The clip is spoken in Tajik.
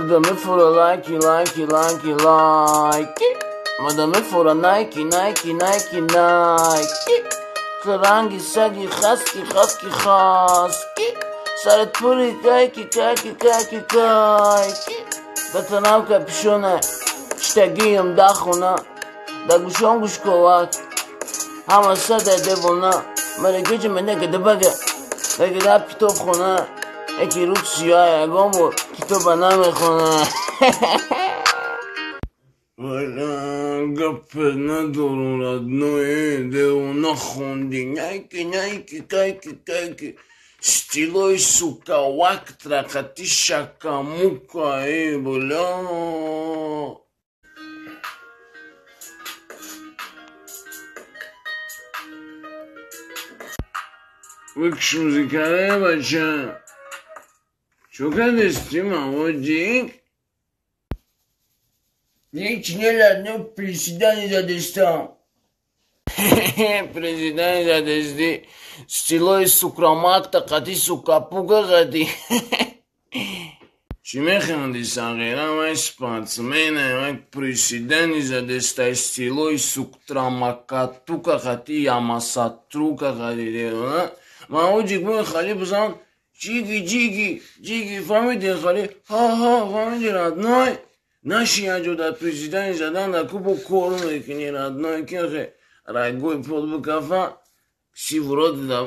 Туда мефура лайки, лайки, лайки, лайки. Мада мефура найки, найки, найки, найки. Ранги саги хаски, хаски, хаски. Сарат пури кайки, кайки, кайки, кайки. Датанам капюшона, штагиям дахона. Да гушон гушковак. Ҳама сада девона. Мара геҷа менега дабага. Дагира китоб хона. Яки рӯз сиёҳ ягон бор китоба намехона. Гапе надорум, родной, девона хонди. Найки, найки, кайки, кайки. Стилой, сука, вактра, хати шака, мука, э, бля. Бикш музикаре, бача. Чо кардести, маводик? Ҳеч не президент задестам. Президент задести. Стилои сукрамакта қати сукапука қати. Чӣ механди, сағира? Ман спортсменам, ман президент задеста стилои суктрамакатука қати ямасатрука қати девона. Маводик бо хали бизан ҷиги ҷиги ҷиги, фаҳмиди хали ҳа ҳа, фаҳмиди, родной? Наши яҷо дар президент задан дар кубо кор мекунӣ, родной, ки райгои под бикафа си вроде да.